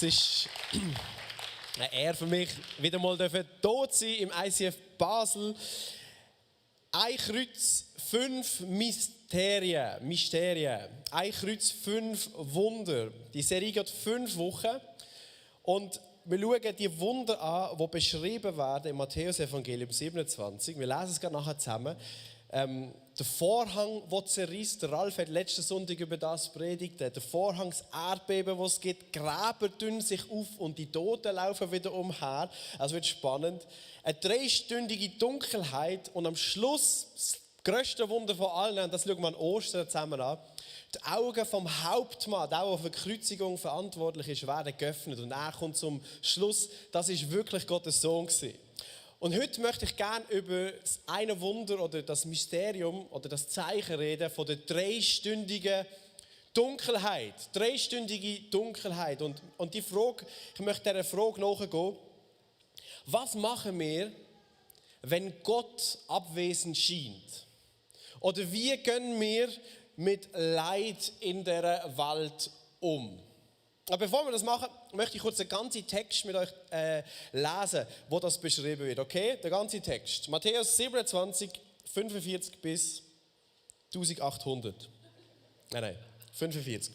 Es ist eine Ehre für mich, wieder mal hier zu sein im ICF Basel. Ein Kreuz, 5 Mysterien. Ein Kreuz, 5 Wunder. Die Serie geht 5 Wochen. Und wir schauen die Wunder an, die beschrieben werden im Matthäus-Evangelium 27. Wir lesen es gerade nachher zusammen. Der Vorhang, der zerriss, der Ralf hat letzten Sonntag über das predigt, der Vorhang, das Erdbeben, das es gibt, Gräber tun sich auf und die Toten laufen wieder umher. Also wird spannend. Eine 3-stündige Dunkelheit und am Schluss, das grösste Wunder von allen, und das schauen wir an Ostern zusammen an, die Augen vom Hauptmann, der für die Kreuzigung verantwortlich ist, werden geöffnet und er kommt zum Schluss, das ist wirklich Gottes Sohn gewesen. Und heute möchte ich gerne über das eine Wunder oder das Mysterium oder das Zeichen reden von der 3-stündigen Dunkelheit. 3-stündige Dunkelheit. Und die Frage, ich möchte dieser Frage nachgehen. Was machen wir, wenn Gott abwesend scheint? Oder wie gehen wir mit Leid in dieser Welt um? Aber bevor wir das machen, möchte ich kurz den ganzen Text mit euch lesen, wo das beschrieben wird. Okay? Der ganze Text. Matthäus 27, 45 bis 1800. Nein, 45.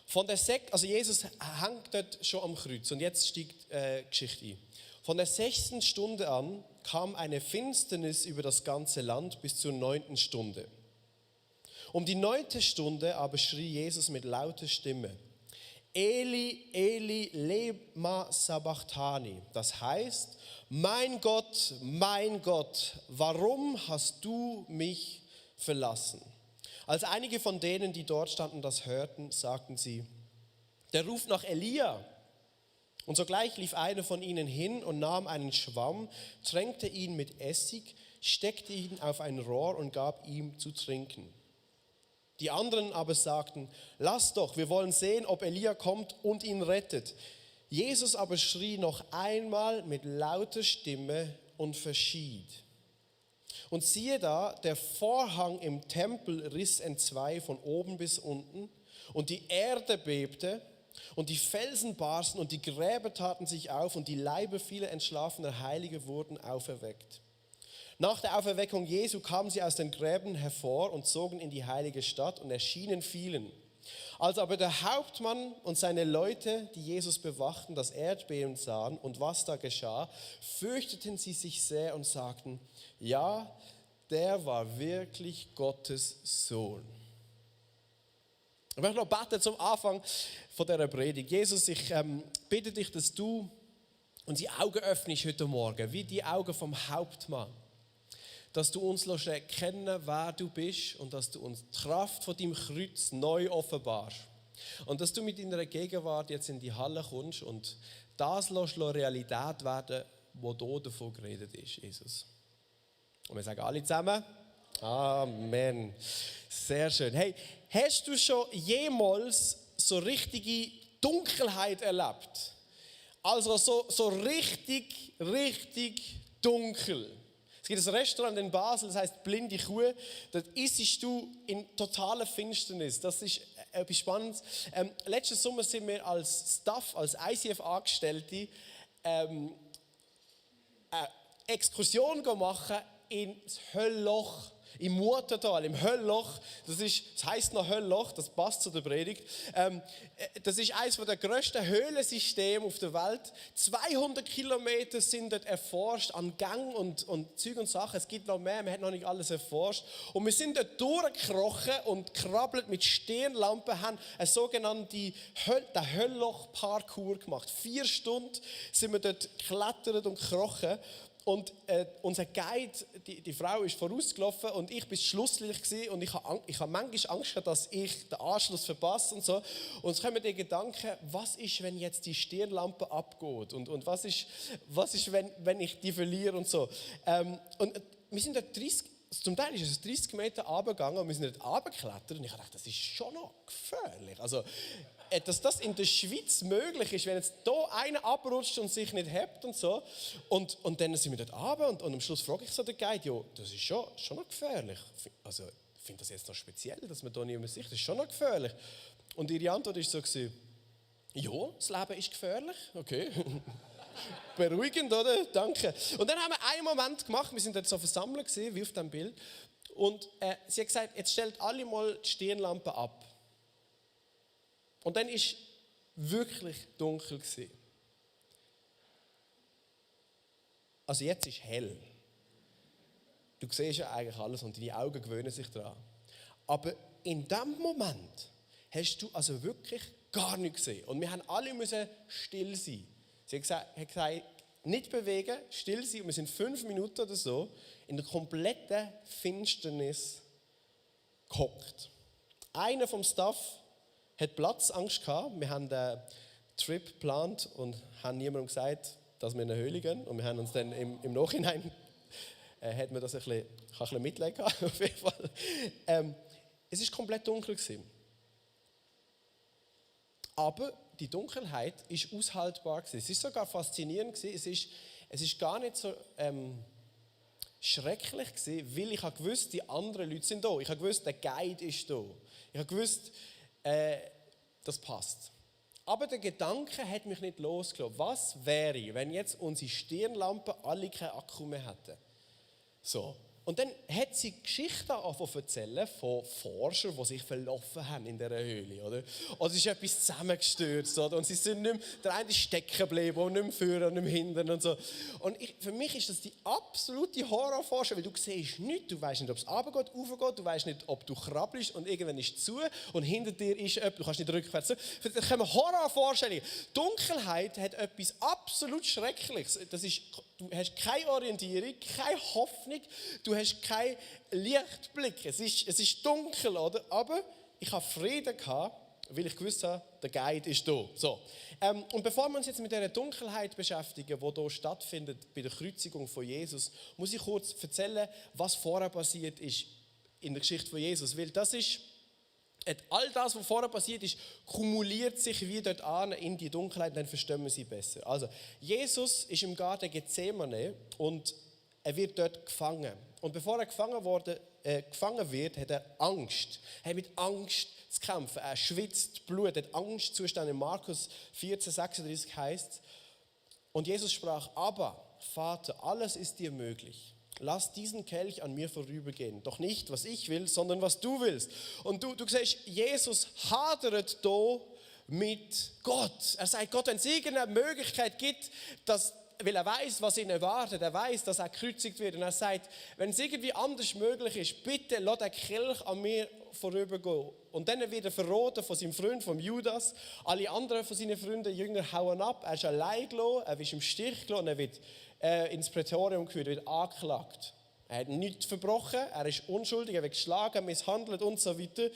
Von der also Jesus hängt dort schon am Kreuz und jetzt steigt die Geschichte ein. Von der 6. Stunde an kam eine Finsternis über das ganze Land bis zur 9. Stunde. Um die 9. Stunde aber schrie Jesus mit lauter Stimme: Eli, Eli, lema sabachthani. Das heißt, mein Gott, warum hast du mich verlassen? Als einige von denen, die dort standen, das hörten, sagten sie: Der ruft nach Elia. Und sogleich lief einer von ihnen hin und nahm einen Schwamm, tränkte ihn mit Essig, steckte ihn auf ein Rohr und gab ihm zu trinken. Die anderen aber sagten: Lass doch, wir wollen sehen, ob Elia kommt und ihn rettet. Jesus aber schrie noch einmal mit lauter Stimme und verschied. Und siehe da, der Vorhang im Tempel riss entzwei von oben bis unten und die Erde bebte und die Felsen barsten und die Gräber taten sich auf und die Leiber vieler entschlafener Heilige wurden auferweckt. Nach der Auferweckung Jesu kamen sie aus den Gräbern hervor und zogen in die heilige Stadt und erschienen vielen. Als aber der Hauptmann und seine Leute, die Jesus bewachten, das Erdbeben sahen und was da geschah, fürchteten sie sich sehr und sagten: Ja, der war wirklich Gottes Sohn. Ich möchte noch beten zum Anfang von dieser Predigt. Jesus, ich bitte dich, dass du unsere Augen öffnest heute Morgen, wie die Augen vom Hauptmann. Dass du uns erkennen, wer du bist und dass du uns die Kraft von deinem Kreuz neu offenbarst. Und dass du mit deiner Gegenwart jetzt in die Halle kommst und das Realität werden, wo hier davon geredet ist, Jesus. Und wir sagen alle zusammen: Amen. Sehr schön. Hey, hast du schon jemals so richtige Dunkelheit erlebt? Also so richtig dunkel. Es gibt ein Restaurant in Basel, das heißt Blinde Kuh. Dort isst du in totaler Finsternis. Das ist etwas Spannendes. Letzten Sommer sind wir als Staff, als ICF-Angestellte eine Exkursion machen ins Höllloch. Im Muttertal, im Höllloch, das heisst noch Höllloch, das passt zu der Predigt. Das ist eines der grössten Höhlensysteme auf der Welt. 200 Kilometer sind dort erforscht an Gang und Zeug und Sachen. Es gibt noch mehr, man hat noch nicht alles erforscht. Und wir sind dort durchgekrochen und krabbelt mit Stirnlampen, haben eine sogenannte Höllloch-Parkour gemacht. 4 Stunden sind wir dort geklettert und gekrochen. Und unser Guide, die Frau, ist vorausgelaufen und ich war Schlusslicht gewesen und ich habe manchmal Angst gehabt, dass ich den Anschluss verpasse und so. Und es kommen die Gedanken: Was ist, wenn jetzt die Stirnlampe abgeht? Und was ist wenn ich die verliere und so. Und wir sind dort 30, zum Teil ist es 30 Meter runtergegangen und wir sind dort runtergeklettert und ich dachte, das ist schon noch gefährlich. Also, dass das in der Schweiz möglich ist, wenn jetzt hier einer abrutscht und sich nicht hebt und so. Und dann sind wir dort runter und am Schluss frage ich so den Guide: Ja, das ist schon noch gefährlich. Also, ich finde das jetzt noch speziell, dass man da nicht mehr sieht. Das ist schon noch gefährlich. Und ihre Antwort war so: Ja, das Leben ist gefährlich. Okay. Beruhigend, oder? Danke. Und dann haben wir einen Moment gemacht, wir sind dort so versammelt gewesen, wie auf dem Bild. Und sie hat gesagt, jetzt stellt alle mal die Stirnlampe ab. Und dann ist wirklich dunkel gewesen. Also jetzt ist hell. Du siehst ja eigentlich alles und deine Augen gewöhnen sich daran. Aber in dem Moment hast du also wirklich gar nichts gesehen. Und wir haben alle müssen still sein. Sie hat gesagt, nicht bewegen, still sein. Und wir sind 5 Minuten oder so in der kompletten Finsternis gehockt. Einer vom Staff hat Platzangst gehabt. Wir haben den Trip geplant und haben niemandem gesagt, dass wir in eine Höhle gehen. Und wir haben uns dann im Nachhinein, hat man das ein bisschen Mitleid gehabt, auf jeden Fall. Es war komplett dunkel gewesen. Aber die Dunkelheit war aushaltbar gewesen. Es war sogar faszinierend gewesen. Es ist gar nicht so schrecklich gewesen, weil ich gewusst, die anderen Leute sind da. Ich habe gewusst, der Guide ist da. Ich habe gewusst, das passt. Aber der Gedanke hat mich nicht losgelassen. Was wäre, wenn jetzt unsere Stirnlampen alle keinen Akku mehr hätten? So. Und dann hat sie Geschichten erzählen von Forschern, die sich verlaufen haben in dieser Höhle. Oder es ist etwas zusammengestürzt. Oder? Und sie sind nicht mehr, der eine ist stecken geblieben und nicht mehr vorne und nicht mehr hinten. Und so. Und für mich ist das die absolute Horrorvorstellung, weil du siehst nichts, du weißt nicht, ob es runtergeht, raufgeht, du weißt nicht, ob du krabbelst und irgendwann ist es zu und hinter dir ist jemand, du kannst nicht rückwärts zu. Da kommen Horrorvorstellungen. Dunkelheit hat etwas absolut Schreckliches. Du hast keine Orientierung, keine Hoffnung, du hast keinen Lichtblick. Es ist dunkel, oder? Aber ich hatte Frieden gehabt, weil ich gewusst habe, der Guide ist da. So. Und bevor wir uns jetzt mit dieser Dunkelheit beschäftigen, die hier stattfindet bei der Kreuzigung von Jesus, muss ich kurz erzählen, was vorher passiert ist in der Geschichte von Jesus. Weil das ist, all das, was vorher passiert ist, kumuliert sich wie dort an in die Dunkelheit, dann verstehen wir sie besser. Also, Jesus ist im Garten Gethsemane und er wird dort gefangen. Und bevor er gefangen wird, hat er Angst. Er hat mit Angst zu kämpfen. Er schwitzt Blut, hat Angstzustände. In Markus 14,36 heißt: Und Jesus sprach: Aber, Vater, alles ist dir möglich. Lass diesen Kelch an mir vorübergehen. Doch nicht, was ich will, sondern was du willst. Und du siehst, Jesus hadert hier mit Gott. Er sagt Gott, wenn es irgendeine Möglichkeit gibt, weil er weiß, was ihn erwartet, er weiß, dass er gekreuzigt wird. Und er sagt, wenn es irgendwie anders möglich ist, bitte lass den Kelch an mir vorübergehen. Und dann wird er verraten von seinem Freund, von Judas. Alle anderen von seinen Freunden, Jünger, hauen ab. Er ist allein gelassen, er wird im Stich gelassen und er wird ins Prätorium geführt, wird angeklagt. Er hat nichts verbrochen, er ist unschuldig, er wird geschlagen, misshandelt und so weiter.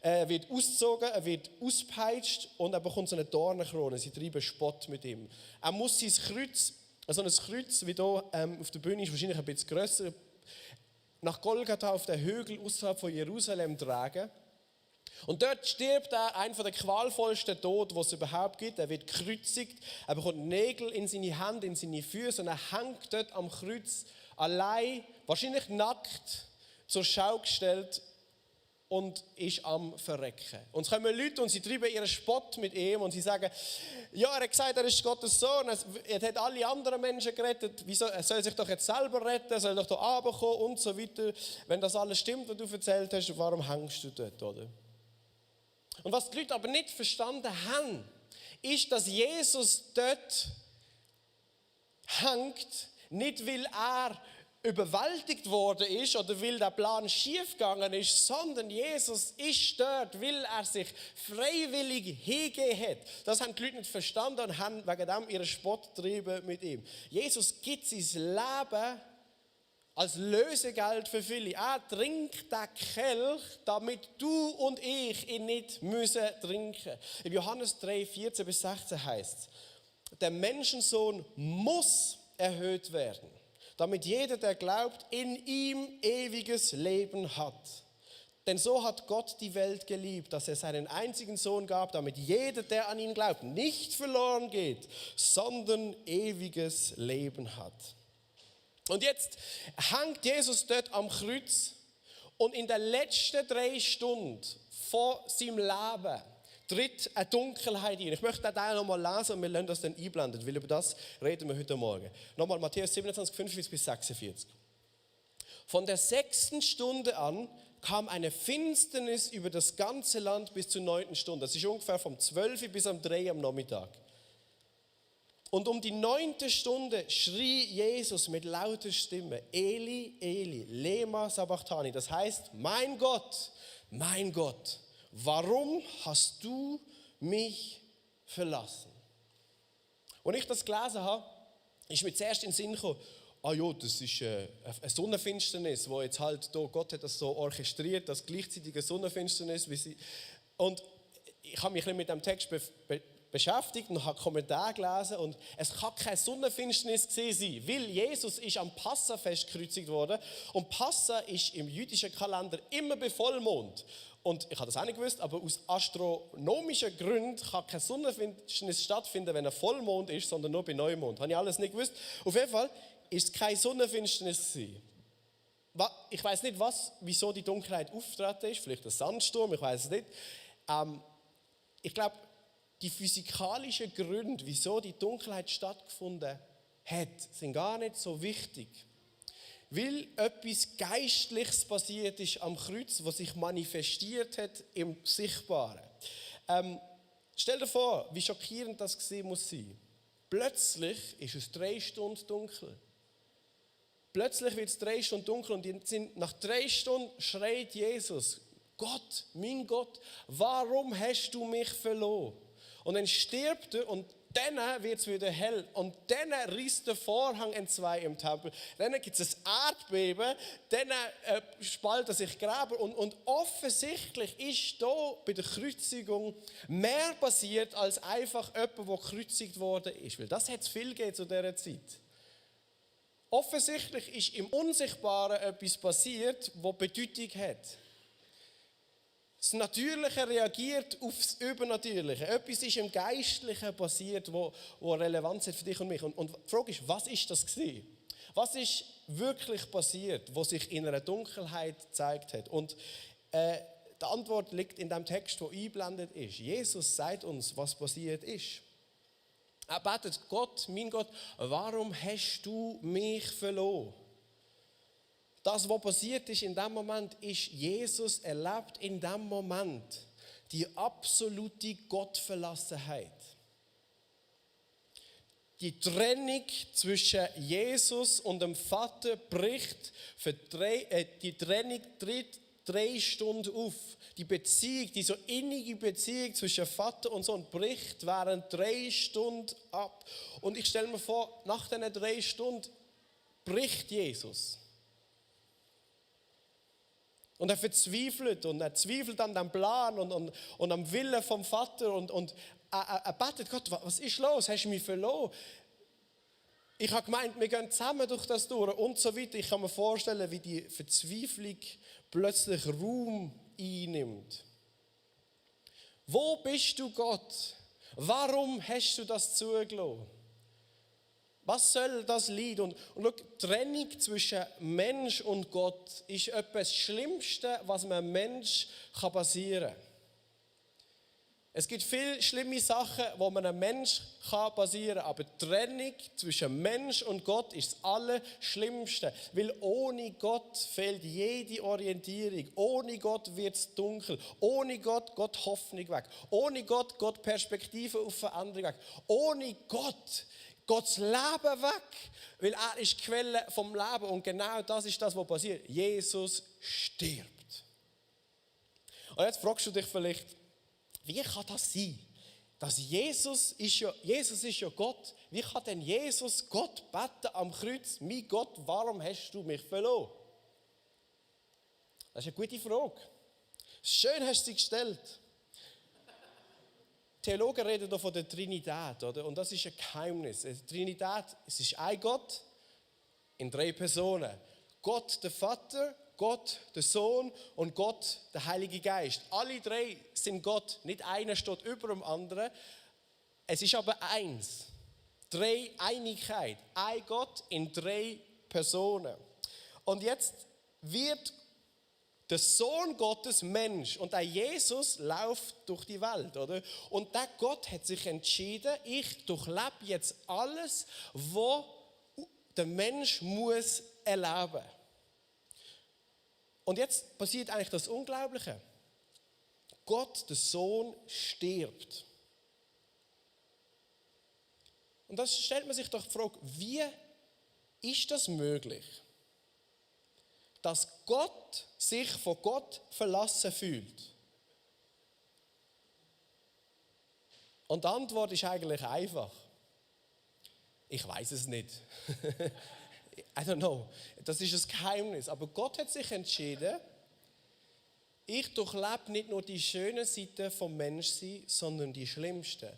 Er wird ausgezogen, er wird ausgepeitscht und er bekommt so eine Dornenkrone. Sie treiben Spott mit ihm. Er muss sein Kreuz, also ein Kreuz, wie hier auf der Bühne ist, wahrscheinlich ein bisschen grösser, nach Golgatha auf den Hügel außerhalb von Jerusalem tragen. Und dort stirbt er, einer der qualvollsten Tode, die es überhaupt gibt. Er wird gekreuzigt, er bekommt Nägel in seine Hände, in seine Füße und er hängt dort am Kreuz allein, wahrscheinlich nackt, zur Schau gestellt und ist am Verrecken. Und es kommen Leute und sie treiben ihren Spott mit ihm und sie sagen, ja, er hat gesagt, er ist Gottes Sohn, er hat alle anderen Menschen gerettet, wieso, er soll sich doch jetzt selber retten, er soll doch hier runterkommen und so weiter. Wenn das alles stimmt, was du erzählt hast, warum hängst du dort, oder? Und was die Leute aber nicht verstanden haben, ist, dass Jesus dort hängt, nicht weil er überwältigt worden ist oder weil der Plan schiefgegangen ist, sondern Jesus ist dort, weil er sich freiwillig hingegeben hat. Das haben die Leute nicht verstanden und haben wegen dem ihren Spott getrieben mit ihm. Jesus gibt sein Leben als Lösegeld für viele. Er trinkt den Kelch, damit du und ich ihn nicht müssen trinken. In Johannes 3, 14-16 heißt es, der Menschensohn muss erhöht werden, damit jeder, der glaubt, in ihm ewiges Leben hat. Denn so hat Gott die Welt geliebt, dass er seinen einzigen Sohn gab, damit jeder, der an ihn glaubt, nicht verloren geht, sondern ewiges Leben hat. Und jetzt hängt Jesus dort am Kreuz und in den letzten 3 Stunden von seinem Leben tritt eine Dunkelheit ein. Ich möchte den Teil nochmal lesen und wir lassen das dann einblenden, weil über das reden wir heute Morgen. Nochmal Matthäus 27, 45 bis 46. Von der 6. Stunde an kam eine Finsternis über das ganze Land bis zur 9. Stunde. Das ist ungefähr vom 12 bis am 3 am Nachmittag. Und um die 9. Stunde schrie Jesus mit lauter Stimme, Eli, Eli, lema sabachthani. Das heißt, mein Gott, warum hast du mich verlassen? Als ich das gelesen habe, ist mir zuerst in den Sinn gekommen, das ist eine Sonnenfinsternis, wo jetzt halt da, Gott hat das so orchestriert, dass gleichzeitig eine Sonnenfinsternis, und ich habe mich ein bisschen mit dem Text beschäftigt und habe Kommentare gelesen und es kann keine Sonnenfinsternis gewesen sein, weil Jesus ist am Passafest gekreuzigt worden und Passa ist im jüdischen Kalender immer bei Vollmond. Und ich habe das auch nicht gewusst, aber aus astronomischen Gründen kann keine Sonnenfinsternis stattfinden, wenn ein Vollmond ist, sondern nur bei Neumond. Habe ich alles nicht gewusst. Auf jeden Fall ist es keine Sonnenfinsternis gewesen. Ich weiß nicht, wieso die Dunkelheit auftreten ist, vielleicht ein Sandsturm, ich weiß es nicht. Ich glaube, die physikalischen Gründe, wieso die Dunkelheit stattgefunden hat, sind gar nicht so wichtig. Weil etwas Geistliches passiert ist am Kreuz, was sich manifestiert hat im Sichtbaren. Stell dir vor, wie schockierend das gesehen muss sein. Plötzlich ist es 3 Stunden dunkel. Plötzlich wird es 3 Stunden dunkel und nach 3 Stunden schreit Jesus, Gott, mein Gott, warum hast du mich verloren? Und dann stirbt er und dann wird es wieder hell. Und dann reißt der Vorhang in 2 im Tempel. Dann gibt es ein Erdbeben, dann spalten sich Gräber. Und offensichtlich ist da bei der Kreuzigung mehr passiert als einfach jemand, der gekreuzigt worden ist. Weil das hat es viel gegeben zu dieser Zeit. Offensichtlich ist im Unsichtbaren etwas passiert, das Bedeutung hat. Das Natürliche reagiert auf das Übernatürliche. Etwas ist im Geistlichen passiert, wo Relevanz hat für dich und mich. Und die Frage ist, was ist das gewesen? Was ist wirklich passiert, was sich in einer Dunkelheit gezeigt hat? Und die Antwort liegt in dem Text, der eingeblendet ist. Jesus sagt uns, was passiert ist. Er betet, Gott, mein Gott, warum hast du mich verloren? Das, was passiert ist in dem Moment, ist, Jesus erlebt in dem Moment die absolute Gottverlassenheit. Die Trennung zwischen Jesus und dem Vater bricht, die Trennung tritt 3 Stunden auf. Die Beziehung, die so innige Beziehung zwischen Vater und Sohn bricht während 3 Stunden ab. Und ich stelle mir vor, nach diesen 3 Stunden bricht Jesus. Und er verzweifelt und er zweifelt an dem Plan und am Willen vom Vater und er betet, Gott, was ist los? Hast du mich verloren? Ich habe gemeint, wir gehen zusammen durch das durch und so weiter. Ich kann mir vorstellen, wie die Verzweiflung plötzlich Raum einnimmt. Wo bist du, Gott? Warum hast du das zugelassen? Was soll das Lied? Und schau, die Trennung zwischen Mensch und Gott ist etwas das Schlimmste, was einem Mensch passieren kann. Es gibt viele schlimme Sachen, die einem Mensch passieren kann, aber die Trennung zwischen Mensch und Gott ist das Allerschlimmste. Weil ohne Gott fehlt jede Orientierung. Ohne Gott wird es dunkel. Ohne Gott geht Hoffnung weg. Ohne Gott geht Perspektive auf Veränderung weg. Ohne Gott geht das Leben weg, weil er ist die Quelle vom Leben. Und genau das ist das, was passiert. Jesus stirbt. Und jetzt fragst du dich vielleicht, wie kann das sein? Dass Jesus ist ja Gott. Wie kann denn Jesus Gott beten am Kreuz? Mein Gott, warum hast du mich verloren? Das ist eine gute Frage. Schön hast du sie gestellt. Theologen reden hier von der Trinität, oder? Und das ist ein Geheimnis. Die Trinität, es ist ein Gott in 3 Personen. Gott, der Vater, Gott, der Sohn und Gott, der Heilige Geist. Alle 3 sind Gott. Nicht einer steht über dem anderen. Es ist aber eins. 3 Einigkeit. Ein Gott in 3 Personen. Und jetzt wird Der Sohn Gottes, Mensch. Und der Jesus läuft durch die Welt, oder? Und der Gott hat sich entschieden, ich durchlebe jetzt alles, was der Mensch muss erleben. Und jetzt passiert eigentlich das Unglaubliche. Gott, der Sohn, stirbt. Und da stellt man sich doch die Frage, wie ist das möglich? Dass Gott sich von Gott verlassen fühlt. Und die Antwort ist eigentlich einfach. Ich weiß es nicht. I don't know. Das ist ein Geheimnis. Aber Gott hat sich entschieden, ich durchlebe nicht nur die schönen Seiten vom Menschsein, sondern die schlimmsten.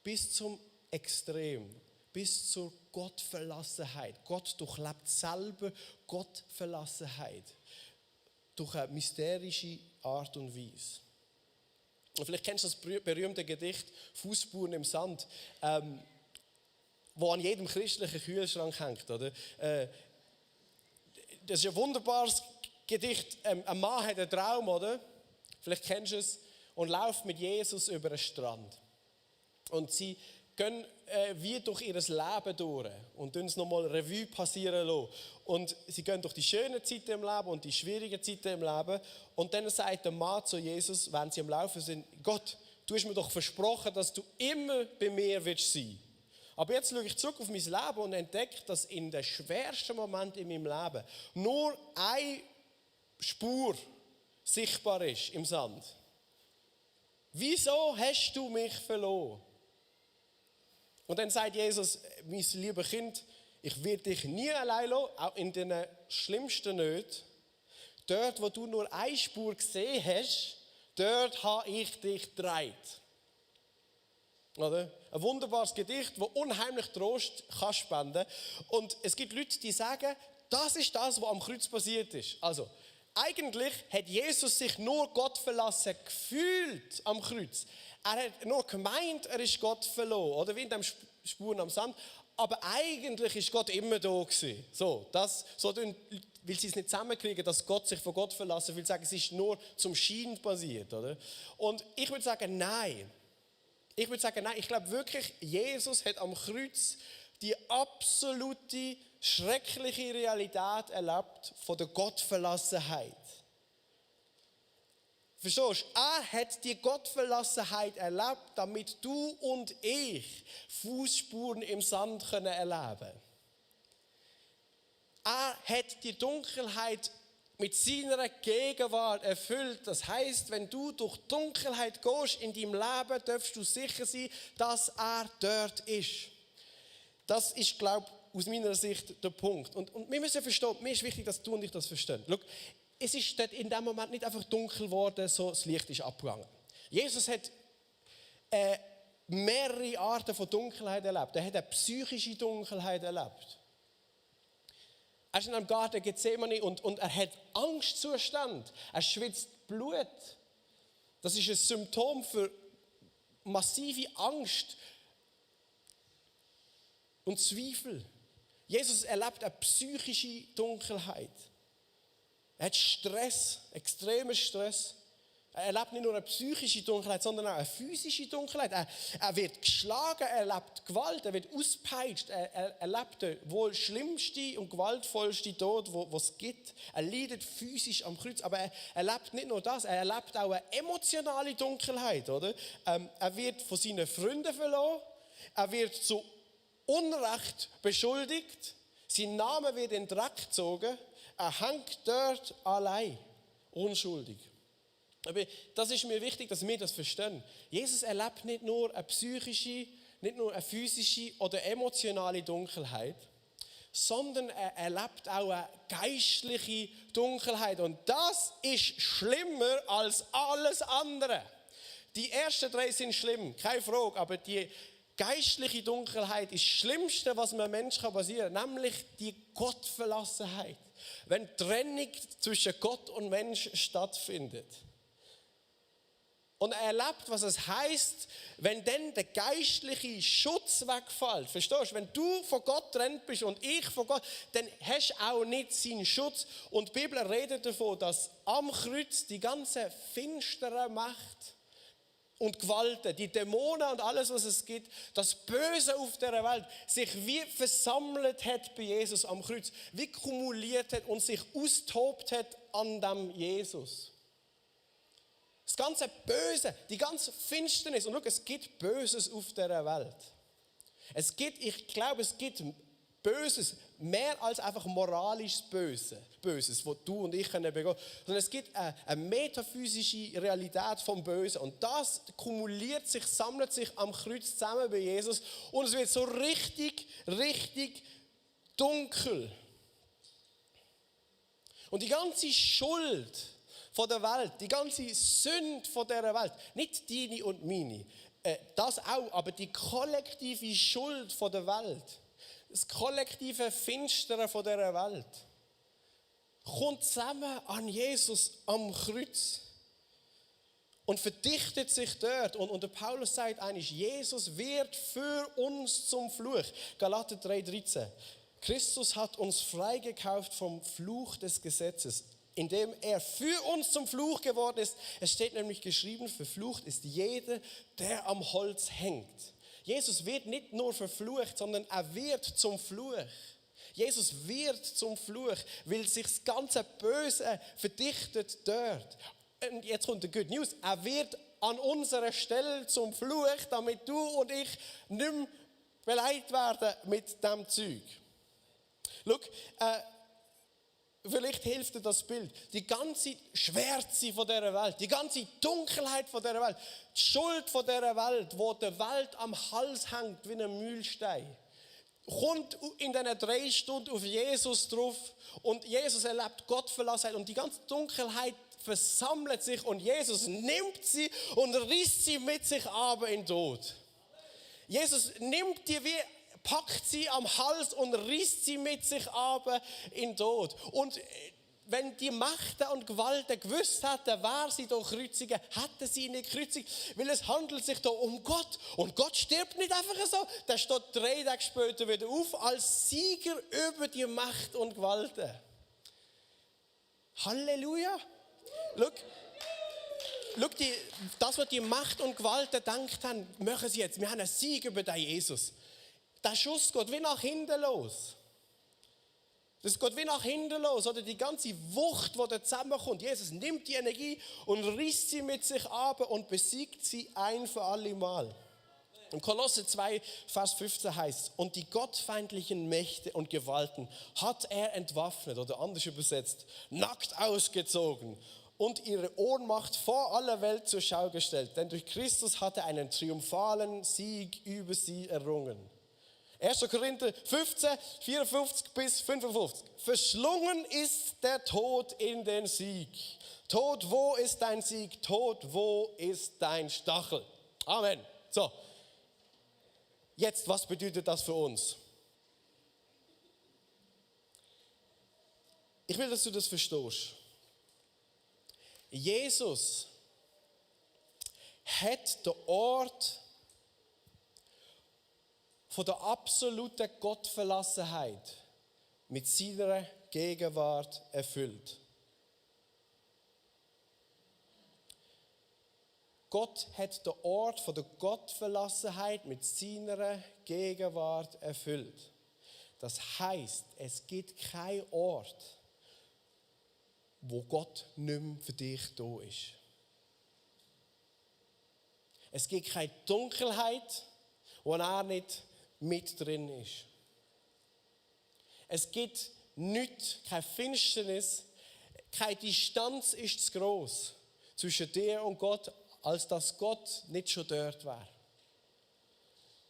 Bis zum Extrem. Bis zur Gottverlassenheit. Gott durchlebt selber Gottverlassenheit. Durch eine mysterische Art und Weise. Und vielleicht kennst du das berühmte Gedicht «Fußspuren im Sand», wo an jedem christlichen Kühlschrank hängt. Oder? Das ist ein wunderbares Gedicht. Ein Mann hat einen Traum, oder? Vielleicht kennst du es. Und läuft mit Jesus über den Strand. Und sie gehen wie durch ihr Leben durch und lassen es nochmal Revue passieren lassen. Und sie gehen durch die schönen Zeiten im Leben und die schwierigen Zeiten im Leben. Und dann sagt der Mann zu Jesus, wenn sie am Laufen sind: Gott, du hast mir doch versprochen, dass du immer bei mir willst sein. Aber jetzt schaue ich zurück auf mein Leben und entdecke, dass in den schwersten Momenten in meinem Leben nur eine Spur sichtbar ist im Sand. Wieso hast du mich verloren? Und dann sagt Jesus: Mein lieber Kind, ich werde dich nie allein lassen, auch in den schlimmsten Nöten. Dort, wo du nur eine Spur gesehen hast, dort habe ich dich getragen. Oder? Ein wunderbares Gedicht, das unheimlich Trost kann spenden. Und es gibt Leute, die sagen, das ist das, was am Kreuz passiert ist. Also, eigentlich hat Jesus sich nur Gott verlassen gefühlt am Kreuz. Er hat nur gemeint, er ist Gott verloren, oder wie in dem Spuren am Sand. Aber eigentlich ist Gott immer da gewesen. Weil sie es nicht zusammenkriegen, dass Gott sich von Gott verlassen will, sagen, es ist nur zum Schein passiert, oder? Und ich würde sagen, nein. Ich glaube wirklich, Jesus hat am Kreuz die absolute, schreckliche Realität erlebt von der Gottverlassenheit. Verstehst du? Er hat die Gottverlassenheit erlebt, damit du und ich Fußspuren im Sand erleben können. Er hat die Dunkelheit mit seiner Gegenwart erfüllt. Das heisst, wenn du durch Dunkelheit gehst in deinem Leben, darfst du sicher sein, dass er dort ist. Das ist, glaube ich, aus meiner Sicht der Punkt. Und wir müssen verstehen, mir ist wichtig, dass du und ich das verstehen. Schau, es ist dort in dem Moment nicht einfach dunkel geworden, so das Licht ist abgegangen. Jesus hat mehrere Arten von Dunkelheit erlebt. Er hat eine psychische Dunkelheit erlebt. Er ist in einem Garten Gethsemane und er hat Angstzustand. Er schwitzt Blut. Das ist ein Symptom für massive Angst und Zweifel. Jesus erlebt eine psychische Dunkelheit. Er hat Stress, extremen Stress. Er erlebt nicht nur eine psychische Dunkelheit, sondern auch eine physische Dunkelheit. Er wird geschlagen, er erlebt Gewalt, er wird ausgepeitscht, er erlebt den wohl schlimmsten und gewaltvollsten Tod, den es gibt. Er leidet physisch am Kreuz, aber er erlebt nicht nur das, er erlebt auch eine emotionale Dunkelheit. Oder? Er wird von seinen Freunden verloren, er wird zu Unrecht beschuldigt, sein Name wird in den Dreck gezogen, er hängt dort allein, unschuldig. Aber das ist mir wichtig, dass wir das verstehen. Jesus erlebt nicht nur eine psychische, nicht nur eine physische oder emotionale Dunkelheit, sondern er erlebt auch eine geistliche Dunkelheit. Und das ist schlimmer als alles andere. Die ersten drei sind schlimm, keine Frage, aber die geistliche Dunkelheit ist das Schlimmste, was einem Menschen passieren kann, nämlich die Gottverlassenheit. Wenn Trennung zwischen Gott und Mensch stattfindet. Und er erlebt, was es heisst, wenn dann der geistliche Schutz wegfällt. Verstehst du? Wenn du von Gott getrennt bist und ich von Gott, dann hast du auch nicht seinen Schutz. Und die Bibel redet davon, dass am Kreuz die ganze finstere Macht und Gewalten, die Dämonen und alles, was es gibt, das Böse auf der Welt, sich wie versammelt hat bei Jesus am Kreuz, wie kumuliert hat und sich austobt hat an dem Jesus. Das ganze Böse, die ganze Finsternis. Und schau, es gibt Böses auf dieser Welt. Ich glaube, es gibt Böses, mehr als einfach moralisches Böses, das du und ich begehen können. Sondern es gibt eine metaphysische Realität vom Bösen. Und das kumuliert sich, sammelt sich am Kreuz zusammen bei Jesus. Und es wird so richtig, richtig dunkel. Und die ganze Schuld von der Welt, die ganze Sünde von dieser Welt, nicht deine und meine, das auch, aber die kollektive Schuld von der Welt, das kollektive Finstere von dieser Welt, kommt zusammen an Jesus am Kreuz und verdichtet sich dort. Und der Paulus sagt eigentlich, Jesus wird für uns zum Fluch. Galater 3,13. Christus hat uns freigekauft vom Fluch des Gesetzes, indem er für uns zum Fluch geworden ist. Es steht nämlich geschrieben, verflucht ist jeder, der am Holz hängt. Jesus wird nicht nur verflucht, sondern er wird zum Fluch. Jesus wird zum Fluch, weil sich das ganze Böse verdichtet dort. Und jetzt kommt die Good News. Er wird an unserer Stelle zum Fluch, damit du und ich nicht mehr beleidigt werden mit diesem Zeug. Schau, vielleicht hilft dir das Bild. Die ganze Schwärze von dieser Welt, die ganze Dunkelheit von dieser Welt, die Schuld von dieser Welt, wo der Welt am Hals hängt wie ein Mühlstein, kommt in diesen 3 Stunden auf Jesus drauf und Jesus erlebt Gottverlassenheit und die ganze Dunkelheit versammelt sich und Jesus nimmt sie und reißt sie mit sich aber in den Tod. Jesus nimmt die wie packt sie am Hals und reißt sie mit sich aber in den Tod. Und wenn die Mächte und Gewalten gewusst hätten, wer sie da kreuzigen, hätten sie nicht kreuzigt, weil es handelt sich da um Gott. Und Gott stirbt nicht einfach so, der steht 3 Tage später wieder auf als Sieger über die Macht und Gewalten. Halleluja! Schau, das, was die Macht und Gewalten gedacht haben, machen sie jetzt. Wir haben einen Sieg über den Jesus. Der Schuss geht wie nach hinten los. Das geht wie nach hinten los. Oder die ganze Wucht, die da zusammenkommt. Jesus nimmt die Energie und reißt sie mit sich ab und besiegt sie ein für alle Mal. In Kolosser 2, Vers 15 heißt, und die gottfeindlichen Mächte und Gewalten hat er entwaffnet, oder anders übersetzt, nackt ausgezogen und ihre Ohnmacht vor aller Welt zur Schau gestellt. Denn durch Christus hat er einen triumphalen Sieg über sie errungen. 1. Korinther 15, 54 bis 55. Verschlungen ist der Tod in den Sieg. Tod, wo ist dein Sieg? Tod, wo ist dein Stachel? Amen. So, jetzt, was bedeutet das für uns? Ich will, dass du das verstehst. Jesus hat den Ort von der absoluten Gottverlassenheit mit seiner Gegenwart erfüllt. Gott hat den Ort von der Gottverlassenheit mit seiner Gegenwart erfüllt. Das heißt, es gibt keinen Ort, wo Gott nicht mehr für dich da ist. Es gibt keine Dunkelheit, wo er nicht mit drin ist. Es gibt nichts, keine Finsternis, keine Distanz ist zu gross zwischen dir und Gott, als dass Gott nicht schon dort wäre.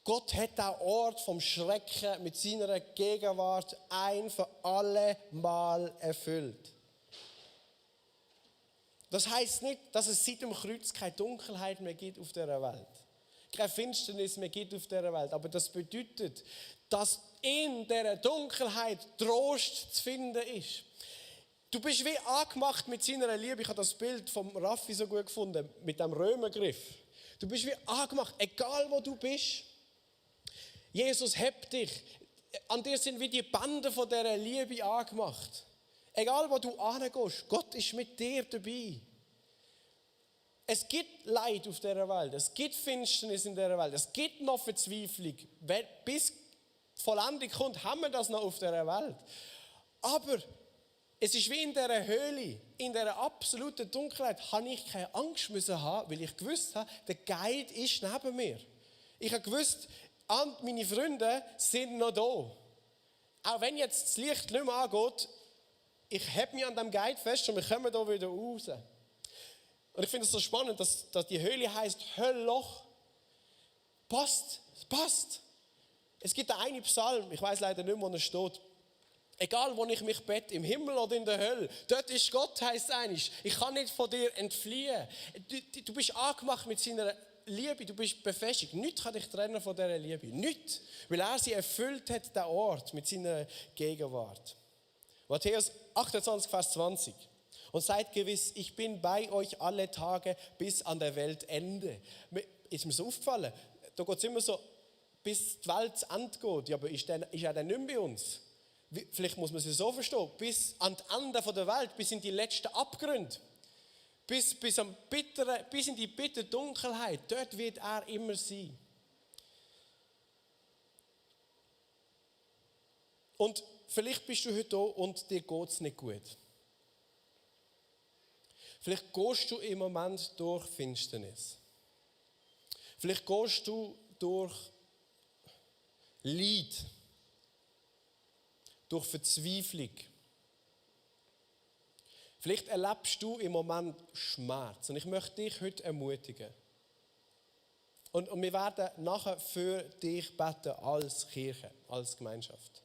Gott hat den Ort vom Schrecken mit seiner Gegenwart ein für alle Mal erfüllt. Das heisst nicht, dass es seit dem Kreuz keine Dunkelheit mehr gibt auf dieser Welt. Keine Finsternis mehr gibt auf dieser Welt. Aber das bedeutet, dass in dieser Dunkelheit Trost zu finden ist. Du bist wie angemacht mit seiner Liebe. Ich habe das Bild vom Raffi so gut gefunden, mit dem Römergriff. Du bist wie angemacht, egal wo du bist. Jesus hebt dich. An dir sind wie die Bande von dieser Liebe angemacht. Egal wo du hingehst, Gott ist mit dir dabei. Es gibt Leid auf dieser Welt, es gibt Finsternis in dieser Welt, es gibt noch Verzweiflung. Bis die Vollendung kommt, haben wir das noch auf dieser Welt. Aber es ist wie in dieser Höhle, in dieser absoluten Dunkelheit, habe ich keine Angst müssen haben, weil ich gewusst habe, der Guide ist neben mir. Ich habe gewusst, meine Freunde sind noch da. Auch wenn jetzt das Licht nicht mehr angeht, ich halte mich an dem Guide fest und wir kommen da wieder raus. Und ich finde es so spannend, dass die Höhle heisst Höllloch. Passt. Es gibt einen Psalm, ich weiß leider nicht mehr, wo er steht. Egal, wo ich mich bette, im Himmel oder in der Hölle, dort ist Gott, heisst es eigentlich. Ich kann nicht von dir entfliehen. Du bist angemacht mit seiner Liebe, du bist befestigt. Nichts kann dich trennen von dieser Liebe. Nichts. Weil er sie erfüllt hat, den Ort, mit seiner Gegenwart. Matthäus 28, Vers 20. Und seid gewiss, ich bin bei euch alle Tage bis an der Weltende. Ist mir so aufgefallen, da geht es immer so, bis die Welt zu Ende geht. Ja, aber ist er dann nicht mehr bei uns? Vielleicht muss man es so verstehen, bis an die Ende der Welt, bis in die letzten Abgründe. Bis in die bittere Dunkelheit, dort wird er immer sein. Und vielleicht bist du heute da und dir geht es nicht gut. Vielleicht gehst du im Moment durch Finsternis. Vielleicht gehst du durch Leid, durch Verzweiflung. Vielleicht erlebst du im Moment Schmerz. Und ich möchte dich heute ermutigen. Und wir werden nachher für dich beten als Kirche, als Gemeinschaft.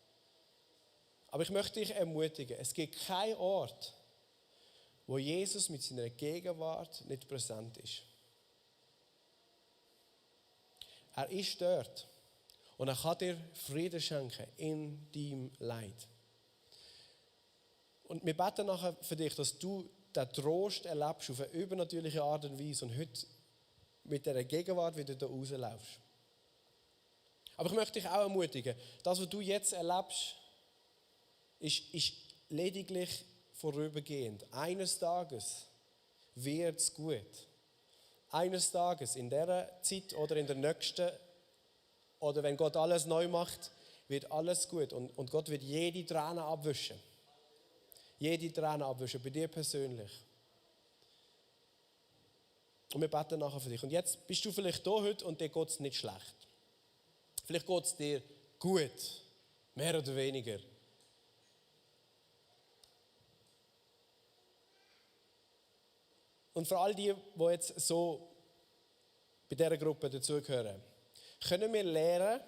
Aber ich möchte dich ermutigen, es gibt keinen Ort, wo Jesus mit seiner Gegenwart nicht präsent ist. Er ist dort und er kann dir Frieden schenken in deinem Leid. Und wir beten nachher für dich, dass du den Trost erlebst auf eine übernatürliche Art und Weise und heute mit dieser Gegenwart wieder da rauslaufst. Aber ich möchte dich auch ermutigen, das, was du jetzt erlebst, ist lediglich vorübergehend. Eines Tages wird es gut. Eines Tages, in dieser Zeit oder in der nächsten, oder wenn Gott alles neu macht, wird alles gut. Und Gott wird jede Träne abwischen. Jede Träne abwischen, bei dir persönlich. Und wir beten nachher für dich. Und jetzt bist du vielleicht da heute und dir geht es nicht schlecht. Vielleicht geht es dir gut, mehr oder weniger. Und für all die jetzt so bei dieser Gruppe dazugehören, können wir lernen,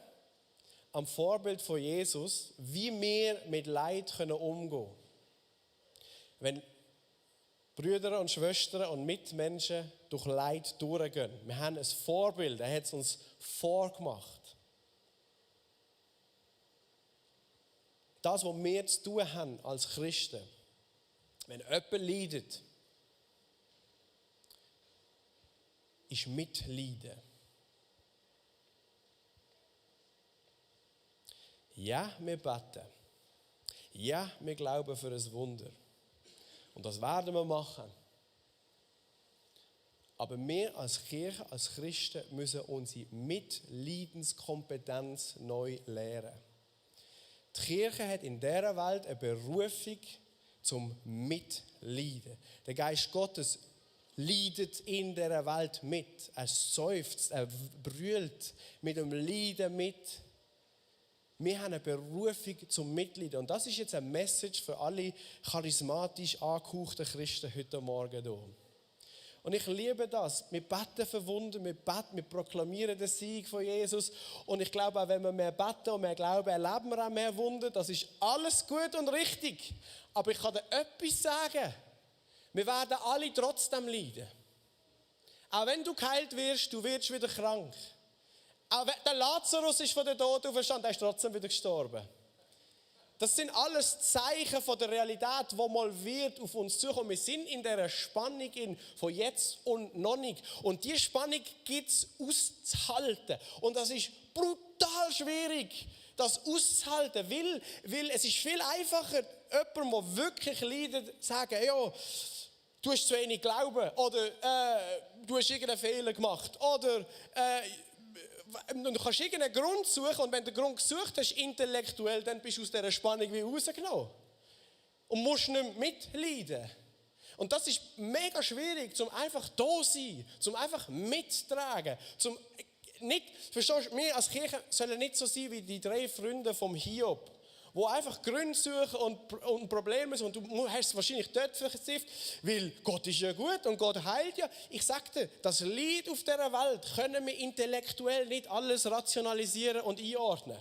am Vorbild von Jesus, wie wir mit Leid umgehen können. Wenn Brüder und Schwestern und Mitmenschen durch Leid durchgehen. Wir haben ein Vorbild, er hat es uns vorgemacht. Das, was wir zu tun haben als Christen, wenn jemand leidet, ist Mitleiden. Ja, wir beten. Ja, wir glauben für ein Wunder. Und das werden wir machen. Aber wir als Kirche, als Christen müssen unsere Mitleidenskompetenz neu lernen. Die Kirche hat in dieser Welt eine Berufung zum Mitleiden. Der Geist Gottes leidet in dieser Welt mit. Er seufzt, er brüllt mit dem Leiden mit. Wir haben eine Berufung zum Mitleiden. Und das ist jetzt eine Message für alle charismatisch angehauchten Christen heute Morgen hier. Und ich liebe das. Wir beten für Wunder, wir proklamieren den Sieg von Jesus. Und ich glaube, auch wenn wir mehr beten und mehr glauben, erleben wir auch mehr Wunder. Das ist alles gut und richtig. Aber ich kann dir etwas sagen. Wir werden alle trotzdem leiden. Auch wenn du geheilt wirst, du wirst wieder krank. Auch der Lazarus ist von den Toten auferstanden, er ist trotzdem wieder gestorben. Das sind alles Zeichen von der Realität, wo mal wird auf uns zukommen. Wir sind in dieser Spannung von jetzt und noch nicht. Und diese Spannung gibt es auszuhalten. Und das ist brutal schwierig, das auszuhalten, weil es ist viel einfacher, jemandem, der wirklich leidet, zu sagen, ja, du hast zu wenig Glauben oder du hast irgendeinen Fehler gemacht oder du kannst irgendeinen Grund suchen und wenn du den Grund gesucht hast, intellektuell, dann bist du aus dieser Spannung wie rausgenommen und musst nicht mehr mitleiden. Und das ist mega schwierig, zum einfach da sein, zum einfach mittragen, zum nicht, verstehst du, wir als Kirche sollen nicht so sein wie die 3 Freunde vom Hiob, die einfach Gründe suchen und Probleme suchen. Und du hast es wahrscheinlich dort vertieft, weil Gott ist ja gut und Gott heilt ja. Ich sage dir, das Leid auf dieser Welt können wir intellektuell nicht alles rationalisieren und einordnen.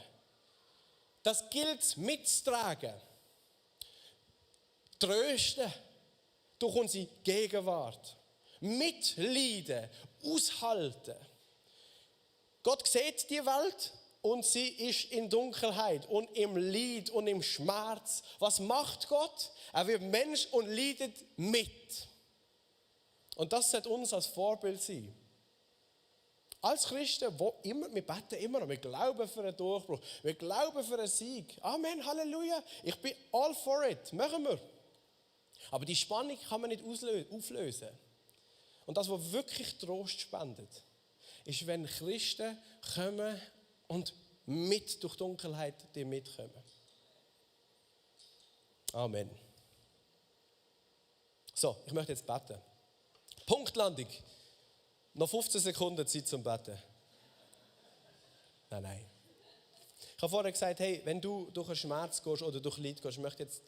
Das gilt mitzutragen. Trösten durch unsere Gegenwart. Mitleiden, aushalten. Gott sieht die Welt und sie ist in Dunkelheit und im Leid und im Schmerz. Was macht Gott? Er wird Mensch und leidet mit. Und das sollte uns als Vorbild sein. Als Christen, wir beten immer noch, wir glauben für einen Durchbruch, wir glauben für einen Sieg. Amen, Halleluja. Ich bin all for it, machen wir. Aber die Spannung kann man nicht auflösen. Und das, was wirklich Trost spendet, ist, wenn Christen kommen und mit durch Dunkelheit die mitkommen. Amen. So, ich möchte jetzt beten. Punktlandung. Noch 15 Sekunden Zeit zum Beten. Nein. Ich habe vorher gesagt, hey, wenn du durch einen Schmerz gehst oder durch Leid gehst, ich möchte jetzt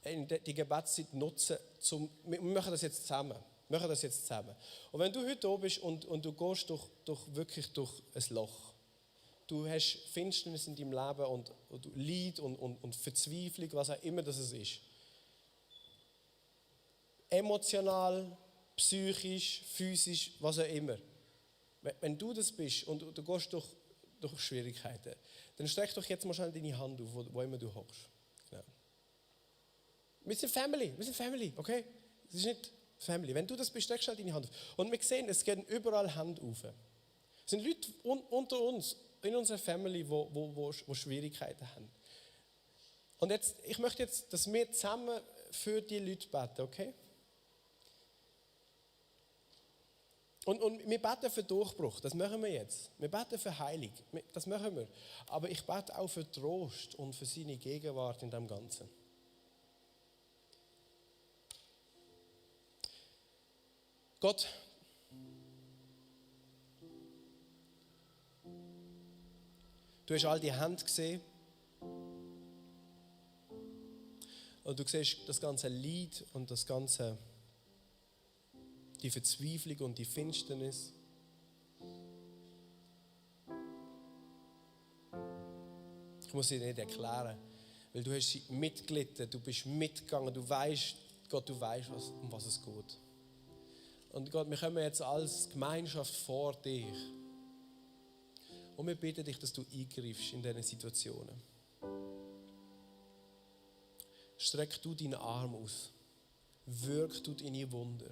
die Gebetszeit nutzen, wir machen das jetzt zusammen. Und wenn du heute da bist und du gehst wirklich durch ein Loch, du hast Finsternis in deinem Leben und Leid und Verzweiflung, was auch immer das ist. Emotional, psychisch, physisch, was auch immer. Wenn du das bist und du gehst durch Schwierigkeiten, dann streck doch jetzt mal schnell deine Hand auf, wo immer du hockst. Genau. Wir sind Family, okay? Das ist nicht Family. Wenn du das bist, streck schnell deine Hand auf. Und wir sehen, es gehen überall Hände auf. Es sind Leute unter uns, in unserer Family, die Schwierigkeiten haben. Und jetzt, ich möchte jetzt, dass wir zusammen für die Leute beten, okay? Und wir beten für Durchbruch, das machen wir jetzt. Wir beten für Heilung, das machen wir. Aber ich bete auch für Trost und für seine Gegenwart in dem Ganzen. Gott, du hast all die Hände gesehen und du siehst das ganze Leid und das ganze, die Verzweiflung und die Finsternis. Ich muss sie nicht erklären, weil du hast sie mitgelitten, du bist mitgegangen, du weißt, Gott, du weißt, um was es geht. Und Gott, wir kommen jetzt als Gemeinschaft vor dich. Und wir bitten dich, dass du eingreifst in diesen Situationen. Streck du deinen Arm aus. Wirk du deine Wunder.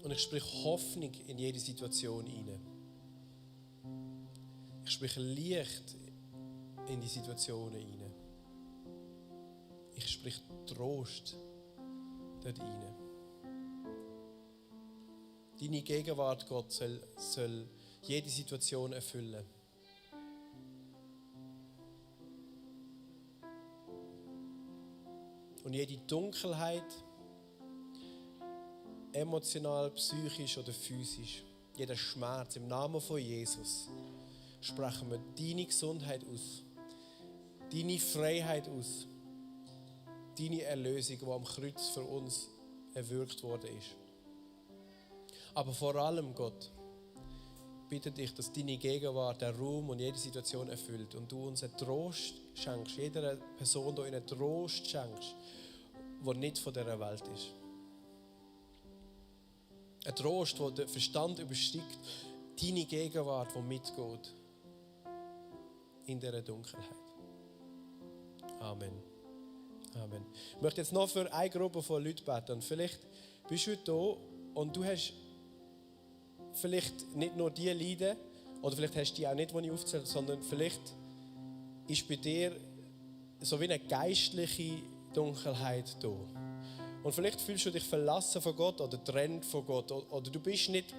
Und ich spreche Hoffnung in jede Situation hinein. Ich spreche Licht in die Situationen hinein. Ich spreche Trost dort hinein. Deine Gegenwart, Gott, soll jede Situation erfüllen. Und jede Dunkelheit, emotional, psychisch oder physisch, jeder Schmerz, im Namen von Jesus, sprechen wir deine Gesundheit aus, deine Freiheit aus, deine Erlösung, die am Kreuz für uns erwirkt worden ist. Aber vor allem, Gott, bitte dich, dass deine Gegenwart den Raum und jede Situation erfüllt und du uns einen Trost schenkst, jeder Person hier einen Trost schenkst, der nicht von dieser Welt ist. Ein Trost, der den Verstand übersteigt, deine Gegenwart, die mitgeht in dieser Dunkelheit. Amen. Amen. Ich möchte jetzt noch für eine Gruppe von Leuten beten. Und vielleicht bist du heute hier und du hast vielleicht nicht nur die Leiden, oder vielleicht hast du die auch nicht, die ich aufzähle, sondern vielleicht ist bei dir so wie eine geistliche Dunkelheit da. Und vielleicht fühlst du dich verlassen von Gott oder getrennt von Gott. Oder du bist nicht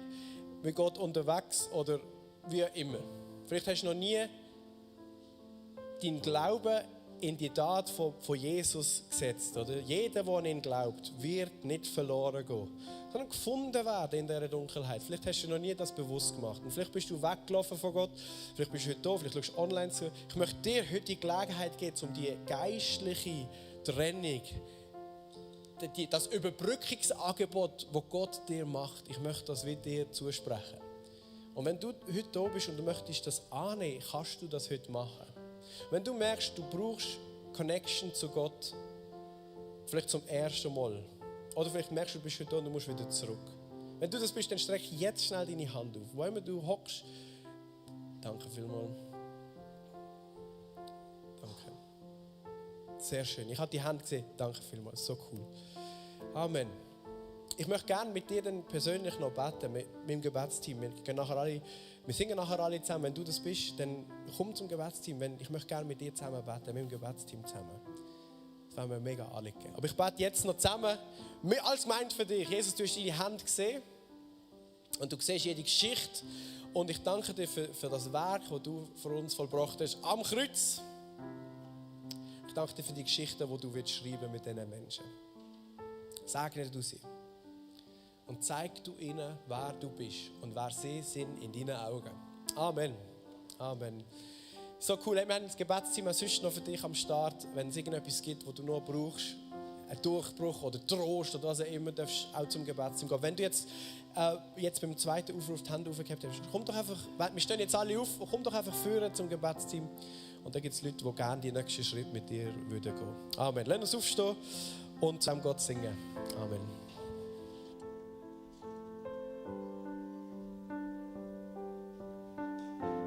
mit Gott unterwegs oder wie immer. Vielleicht hast du noch nie deinen Glauben in die Tat von Jesus gesetzt. Oder? Jeder, der an ihn glaubt, wird nicht verloren gehen, sondern gefunden werden in dieser Dunkelheit. Vielleicht hast du noch nie das bewusst gemacht. Und vielleicht bist du weggelaufen von Gott, vielleicht bist du heute da, vielleicht schaust du online zu. Ich möchte dir heute die Gelegenheit geben, um die geistliche Trennung, das Überbrückungsangebot, das Gott dir macht, ich möchte das mit dir zusprechen. Und wenn du heute da bist und du möchtest das annehmen, kannst du das heute machen. Wenn du merkst, du brauchst Connection zu Gott, vielleicht zum ersten Mal, oder vielleicht merkst du, du bist heute da und du musst wieder zurück. Wenn du das bist, dann streck jetzt schnell deine Hand auf. Wo immer du hockst, danke vielmals. Danke. Sehr schön. Ich habe die Hand gesehen. Danke vielmals. So cool. Amen. Ich möchte gerne mit dir dann persönlich noch beten, mit dem Gebetsteam. Wir singen nachher alle zusammen. Wenn du das bist, dann komm zum Gebetsteam. Ich möchte gerne mit dir zusammen beten, mit dem Gebetsteam zusammen. Das wäre mir mega anliegen. Aber ich bete jetzt noch zusammen, als gemeint für dich. Jesus, du hast deine Hand gesehen und du siehst jede Geschichte. Und ich danke dir für das Werk, das du für uns vollbracht hast am Kreuz. Ich danke dir für die Geschichten, die du schreiben mit diesen Menschen. Segne du sie. Und zeig du ihnen, wer du bist und wer sie sind in deinen Augen. Amen. Amen. So cool. Wir haben das Gebetsteam sonst noch für dich am Start. Wenn es irgendetwas gibt, was du noch brauchst, ein Durchbruch oder Trost oder was auch immer, darfst du auch zum Gebetsteam gehen. Wenn du jetzt beim zweiten Aufruf die Hand aufgehabt hast, komm doch einfach, wir stehen jetzt alle auf, komm doch einfach führen zum Gebetsteam. Und da gibt es Leute, die gerne den nächsten Schritt mit dir gehen würden. Amen. Lass uns aufstehen und zusammen Gott singen. Amen.